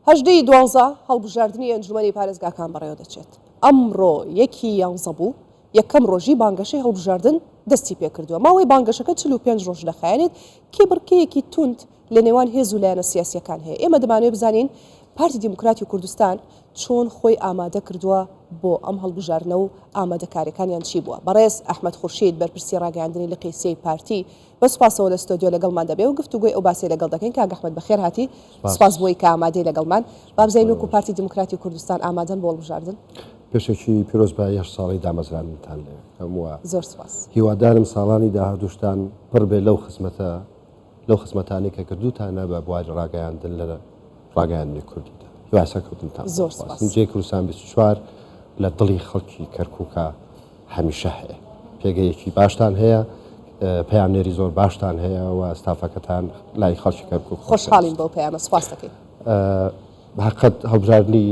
هەژدە ی دوانزە هەڵبژاردنی ئەنجومەنی پارێزگاکان بەڕێوەدەچێت. ئەمڕۆ یەکی یانزە بوو، یەکەم ڕۆژی بانگەشەی هەڵبژاردن دەستی پێکردووە. ماوەی بانگەشەکە 45 ڕۆژ دەخایەنێت، کێبڕکێیەکی توند لە نێوان هێز و لایەنە سیاسییەکان هەیە. ئێمە دەمانەوێت بزانین پارتی دیموکراتی کوردستان چۆن خۆی ئامادە کردووە بۆ ئەم هەڵبژاردنە و ئامادەکارییەکانیان چی بووە؟ بەڕێز ئەحمەد خورشید بەرپرسی ڕاگەیاندنی لقی سێی پارتی بە سوپاسەوە لە ستۆدیۆ لەگەڵمان دەبێ و گفتوگۆی ئەو باسەی لەگەڵ دەکەین. کاک ئەحمەد بەخێر هاتی، سوپاس بۆی کە ئامادەی لەگەڵمان. با بزانین وەکو پارتی دیموکراتی کوردستان ئامادەن بۆ هەڵبژاردن؟ پێشەکی پیرۆزبایی هەشت ساڵەی دامەزراندنتان لێ بکەم و زۆر سوپاس. هیوادارم ساڵانی داهاتووشتان پڕ بێ لەو خزمەتە لەو خزمەتانەی کە کردووتانە بە بواری ڕاگەیاندن لە ڕاگەیاندنی کوردیدا. هیوای سەرکەوتنتان بۆ زۆر دەخوازم. سوپاس. جێی کوردستان 24 لە دڵی خەڵکی کەرکووکە هەمیشە هەیە. پێگەیەکی باشتان هەیە، پەیامنێری زۆر باشتان هەیە و ستافەکەتان لای خەڵکی کەرکووک خۆشحاڵین بەو پەیامە، سوپاس دەکەین. بەهەقەت هەڵبژاردنی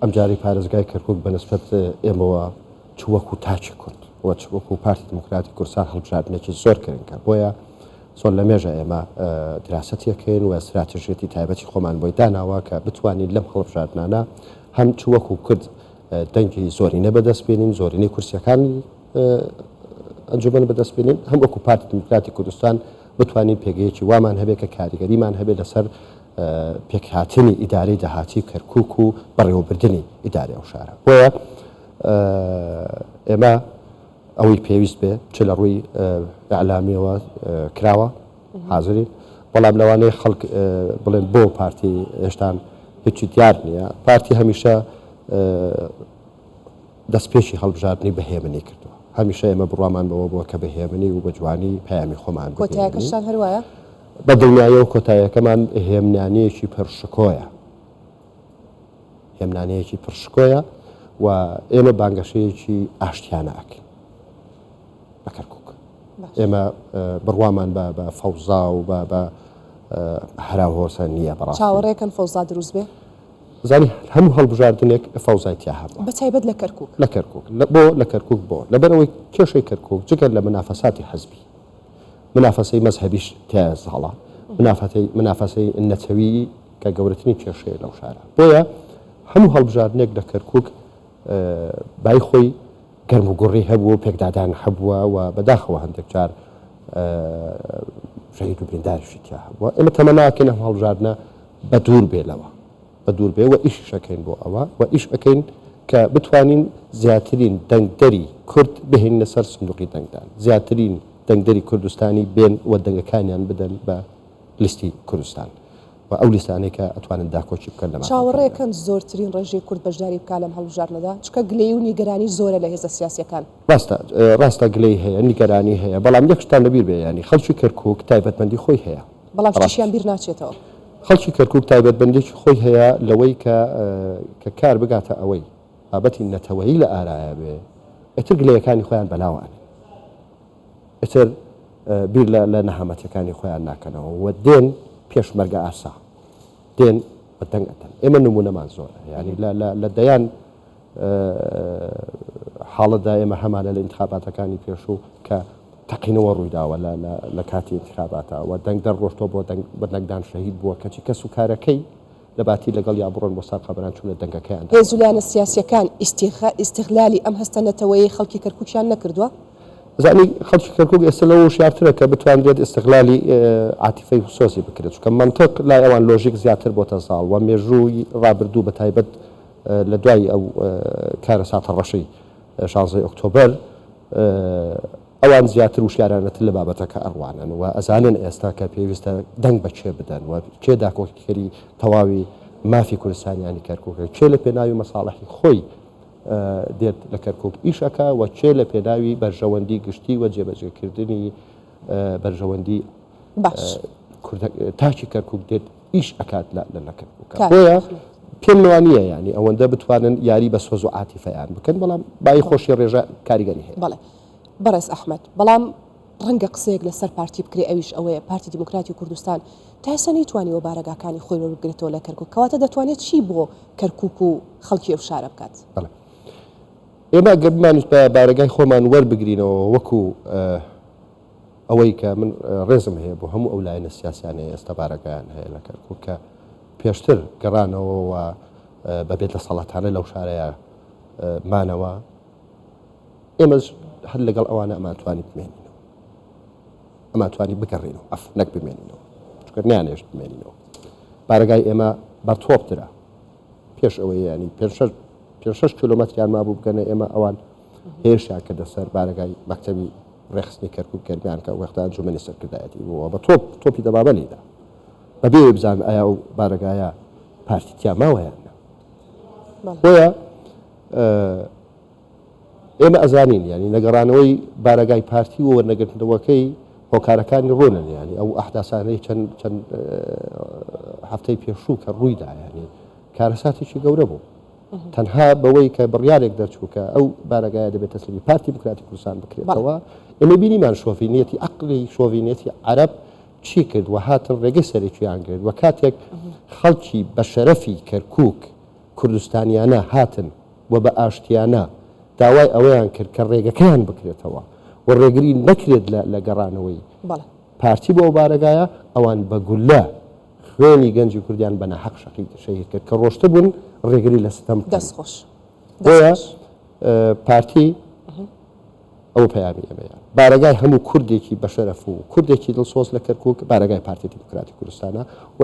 ئەمجارەی پارێزگای کەرکووک بە نسبەت ئێمەوە چ وەکوو تاکی کورد و چ وەکوو پارتی دیموکراتی کوردستان هەڵبژاردنێکی زۆر گرنگە. بۆیە زۆر لەمێژە ئێمە دراسەتی ئەکەین و ستراتژیەتی تایبەتی خۆمان بۆی داناوە کە بتوانین لەم هەڵبژاردنانە هەم چ وەکوو کورد دەنگی زۆرینە بەدەست بێنین، زۆرینەی کورسیەکانی ئەنجومەن بەدەست بێنین، هەم وەکو پارتی دیموکراتی کوردستان بتوانین پێگەیەکی وامان هەبێت کە کاریگەریمان هەبێت لەسەر پێکهاتنی ئیدارەی داهاتی کەرکوک و بەڕێوەبردنی ئیدارەی ئەو شارە. بۆیە ئێمە ئەوەی پێویست بێ چ لە ڕووی ئیعلامیەوە کراوە حازرین، بەڵام لەوانەیە خەڵک بڵێن بۆ پارتی هێشتان هیچی دیار نییە. پارتی هەمیشە دەستپێکی هەڵبژاردنی بە هێمنی کردووە. هەمیشە ئێمە بڕوامان بەوە بووە کە بە هێمنی و بە جوانی پەیامی خۆمان بگەیەنین. کۆتایەکەشتان هەر وایە؟ بە دڵنیاییەوە کۆتایەکەمان هێمنانییەکی پڕ شکۆیە. هێمنانەیەکی پڕ شکۆیە و ئێمە بانگەشەیەکی ئاشتیانە ئەکەین بە کەرکوک. ئێمە بڕوامان بە بە فەوزا و بە بە هەراوهۆسە نییە بەڕاستی. چاوەڕێکەن فەوزا دروست بێ؟ زانی هەموو هەڵبژاردنێک فەوزای تیا هەبووە. بە تایبەت لە کەرکوک. لە کەرکوک. بۆ لە کەرکوک بۆ؟ لەبەرئەوەی کێشەی کەرکوک جگە لە منافەساتی حزبی، منافەسەی مەزهەبیش تیایا زاڵە، منافەتەی منافەسەی نەتەویی کە گەورەترین کێشەیە لەو شارە. بۆیە هەموو هەڵبژاردنێک لە کەرکوک بای خۆی گەرموگوڕی هەبووە و پێکدادان هەبووە و بەداخەوە هەندێک جار شەهید و برینداریشی تیا هەبووە. ئێمە تەمەنا ئەکەین ئەم هەڵبژاردنە بە دوور بێ لەوە، بە دوور بێ و ئیشیش ئەکەین بۆ ئەوە و ئیش ئەکەین کە بتوانین زیاترین دەنگدەری کورد بهێنینە سەر سندوقی دەنگدان، زیاترین دەنگدەری کوردستانی بێن و دەنگەکانیان بدەن بە لیستی کوردستان. و ئەو لیستانەی کە ئەتوانن داکۆکی بکەن لە مافەکانیان. چاوەڕێکەن زۆرترین ڕێژەی کورد بەشداری بکا لەم هەڵبژاردنەدا؟ چونکە گلەیی و نیگەرانی زۆرە لە هێزە سیاسیەکان. ڕاستە ڕاستە گلەیی هەیە نیگەرانی هەیە بەڵام یەک شتان لەبیر بێ یانی خەڵکی کەرکوک تایبەتمەندی خۆی هەیە. بەڵام شتیشیان بیر ناچێتەوە. خەڵکی کەرکوک تایبەتمەندێکی خۆی هەیە لەوەی کە کە کار بگاتە ئەوەی بابەتی نەتەوەیی لە ئارایا بێ ئیتر گلەیەکانی خۆیان بەلاوە ئەنێن. ئیتر بیر لە لە نەهامەتیەکانی خۆیان ناکەنەوە و دێن پێشمەرگە ئاسا دێن بە دەنگ ئەدەن. ئێمە نمونەمان زۆرە یانی لە لە لە دەیان حاڵەتدا ئێمە هەمانە لە ئینتخاباتەکانی پێشوو کە تەقینەوە ڕوویداوە لە لە لە کاتی ئینتخاباتا و دەنگدەر ڕۆشتووە بۆ دەنگ بە دەنگدان شەهید بووە کەچی کەس و کارەکەی لە باتی لەگەڵ یا بڕۆن بۆ سەر قەبران چونە دەنگەکەیان هێز و لایەنە سیاسیەکان ئیستیغلالی ئەم هەستە نەتەوەیەی خەڵکی کەرکوکیان نەکردوە؟ ئەزانی خەڵکی کەرکوک ئێستا لەوە وشیارترە کە بتوانرێت ئیستغلالی عاتیفەی و سۆزی بکرێت چونکە مەنتق لای ئەوان لۆژیک زیاتر بۆتە زاڵ و مێژووی ڕابردوو بە تایبەت لە دوای ئەو کارەساتە ڕەشەی شانزەی ئۆکتۆبەر ئەوان زیاتر وشیارانەتر لە بابەتەکە ئەڕوانن و ئەزانن ئێستا کە پێویستە دەنگ بە کێ بدەن و کێ داکۆکیکەری تەواوی مافی کوردستانیانی کەرکوکە، کێ لە پێناوی مەساڵحی خۆی دێت لە کەرکوک ئیش ئەکا و کێ لە پێناوی بەرژەوەندی گشتی و جێبەجێکردنی بەرژەوەندی باش تاکی کەرکوک دێت ئیش ئەکات لە لە کەرکوک. بۆیە پێم وانییە یانی ئەوەندە بتوانن یاری بە سۆز و عاتیفەیان بکەن، بەڵام بایی خۆشی ڕێژە کاریگەری هەیە. بەڵێ بەڕێز ئەحمەد، بەڵام ڕەنگە قسەیەک لەسەر پارتی بکرێ ئەویش ئەوەیە پارتی دیموکراتی کوردستان تا ئێستا نەیتوانیوە بارەگاکانی خۆی وەربگرێتەوە لە کەرکوک، کەواتە دەتوانێت چی بۆ کەرکوک و خەڵکی ئەو شارە بکات؟ بەڵێ ئێمە ئەگەر بمانویستبایە بارەگای خۆمان وەربگرینەوە وەکو ئەوەی کە من ڕێزم هەیە بۆ هەموو ئەو لایەنە سیاسیانەی ئێستا بارەگایان هەیە لە کەرکوک کە پێشتر گەڕانەوە و بە بێ دەسەڵاتانە لەو شارەیە مانەوە، ئێمەش هەر لەگەڵ ئەوانە ئەمانتوانی بمێنینەوە، ئەمانتوانی بگەڕێینەوە، ئەف نەک بمێنینەوە، چونکە نەیانهێشت بمێنینەوە. بارەگای ئێمە بەر تۆپ درا پێش ئەوەی ینی پێ شەش کیلۆمەتریان مابوو بگەنە ئێمە، ئەوان هێرشیان کردە سەر بارەگای مەکتەبی ڕێکخستنی کەرکوک گەرمیان کە وەختە ئەنجومەنی سەرکردایەتی بووە بە تۆپ تۆپی دەبابە لێدا بەبێ ئەوەی بزانن ئایا ئەو بارەگایە پارتی تیا ماوە یان نا. بۆیە ئێمە ئەزانین ینی نەگەڕانەوەی بارەگای پارتی و وەرنەگرتنەوەکەی هۆکارەکانی ڕوونن ینی ئەو ئەحداسانەی چەند چەند هەفتەی پێشوو کە ڕوویدا ینی کارەساتێکی گەورە بوو. تەنها بەوەی کە بڕیارێک دەرچوو کە ئەو بارەگایە دەبێت تەسلیمی پارتی دیموکراتی کوردستان بکرێتەوە، ئێمە بینیمان شۆڤینیەتی عەقڵی شۆڤینیەتی عەرەب چی کرد و هاتن ڕێگەی سەرەکییان گرت و کاتێک خەڵکی بە شەرەفی کەرکووک کوردستانیانە هاتن و بە ئاشتیانە داوای ئەوەیان کرد کە ڕێگەکەیان بکرێتەوە و ڕێگری نەکرێت لە گەڕانەوەی پارتی بۆ ئەو بارەگایە، ئەوان بە گوللە خوێنی گەنجی کوردیان بە ناحەق شەقید شەهید کرد کە ڕۆشتبوون ڕێگری لە ستەم بکەن. دەست خۆش. بۆیە پارتی ئەوە پەیامی ئێمەیە. بارەگای هەموو کوردێکی بەشەرەف و کوردێکی دڵسۆز لە کەرکووک بارەگای پارتی دیموکراتی کوردستانە و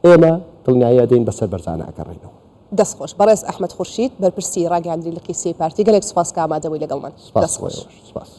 ئێمە دڵنیایی ئەدەین بەسەر بەرزانە ئەگەڕێینەوە. دەست خۆش. بەڕێز ئەحمەد خورشید بەرپرسی ڕاگەیاندنی لقی سێی پارتی گەلێک سوپاس کە ئامادە بووی لەگەڵمان. سوپاس دەست بۆ خۆش. ئێوەش. سوپاس.